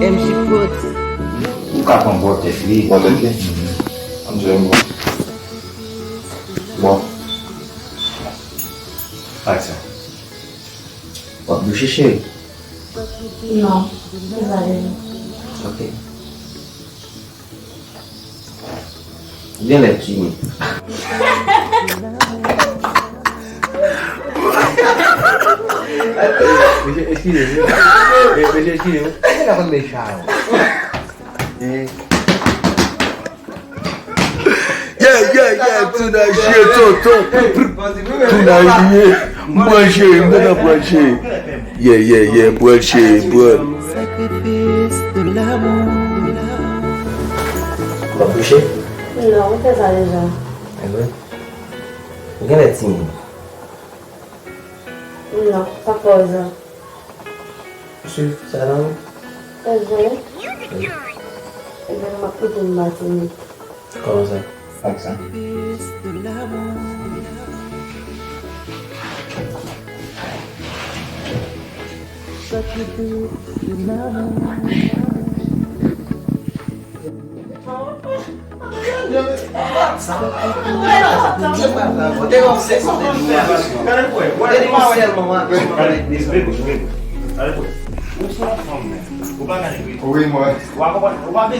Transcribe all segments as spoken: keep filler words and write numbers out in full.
Ou ka pran bò tèt li. Bò tèt li? Ann jwenn bò. Bon. Aksyon. W ap bouche, cheri? Non, se pa vre. Ok. Ou genlè timid. Mesye, eskize m. Mesye, eskize m. Eske n ap mecha yo? Yeah, yeah, yeah, tounaj ye, tonton. Tounaj ye, m branche, m gentan branche. Yeah, yeah, yeah, branche, bran. Sacrifice de l'amour. Ou ap bouche? Non, m fè sa deja. E vre? Ou genlè timid. Non, pa fè w sa. Swiv sa la, wi. E vre? Wi. Ebyen, m ap kite m Matinik. Kòman sa? Ak sa. Wi, mwen.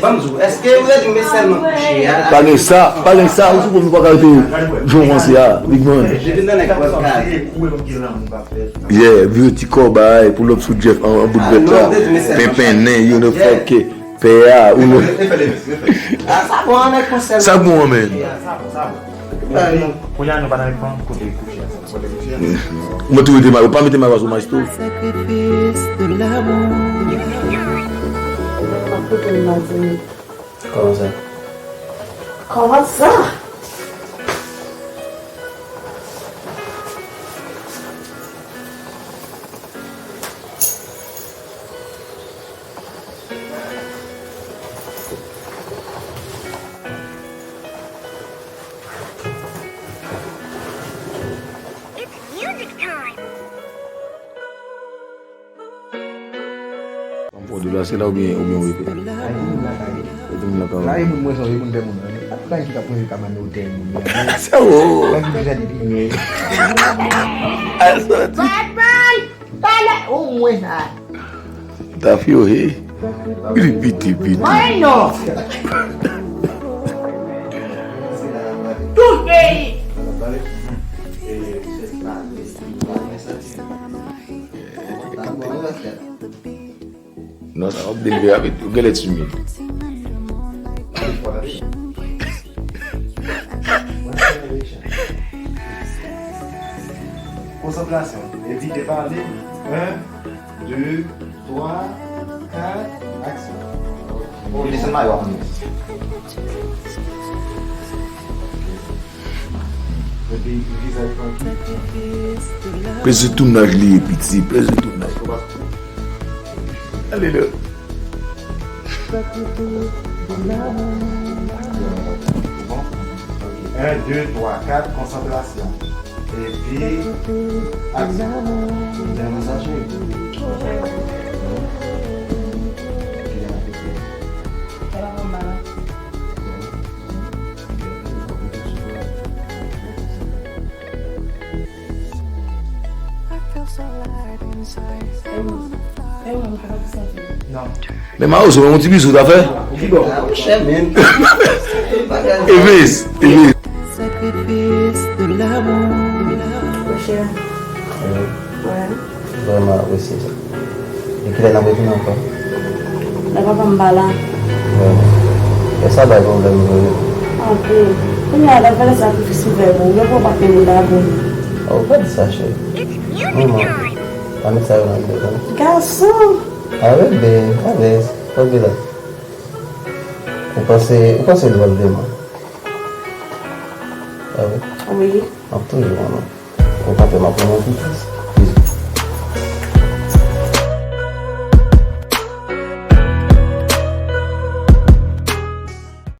Ban m di w, èske ou rete men sèlman kouche a? Pa gen sa, pa gen sa, ou sou konn nou pa ka rete jan w panse a, Big Man. Depi nan nèg pral kare. Yeah, vye ti kòbay, pull up sou Jeff an, an bout vèt la. Penpennen, you know, fuck it. Pè a, ou nou. Refè, refè, refè. Ah, sa bon, an nèg konn sèl. Sa bon, man. Yeah, sa bon, sa bon. Kounye a nou pa nan letan kote kouche a. Mwen tou rete mal, ou pa mete mal sou mach tou. Sacrifice de l'amour. Kòman sa? Kòman sa? Bon, deplase la oubyen, oubyen w rete? Ay, moun lakay. Rete moun lakay. Lakay moun mwen sonje moun fè moun. Ak bagay ki t ap manje ka mande otèl moun. Sa wo. Bagay ki deja depi mwen. Al soti. Batman! Talè, ou mwen sa. Tafyo, he. Piti, piti, piti. Mwen non. Tout peyi. Non, sa w ap delve avèk ou genlè timid. Konsantrasyon. Evite pale. En, de, twa, kat, aksyon. Ou desann mayo a pou mwen. Epi vizaj tranki. Peze tounaj li ye piti, peze tounaj. Ale la. Bon. En, de, twa, kat, konsantrasyon. Epi, aksyon. Byen konsantre. Byen konsantre. Men Mawozo, men yon ti bizou ta fè. Evens, Evens. Sacrifice de l'amour. Monchè. Wi. Vrèman apresye sa. E kilè n ap retounen ankò? Lè papa m pa la. Vrèman. E sa bay pwoblèm vre wi. Anpil. Kounye a, dapre lè sakrifis ou fè pou ou, lè papa m pa dakò. Oh, pa di sa, cheri. Manman, pa met sa yo nan tèt ou. Gason! Arete, alèz, pa di la. Ou panse, ou panse dwòl de mwen. Ah wi? Wi. M ap toujou renmen w. Ou konprann m ap renmen w pi plis.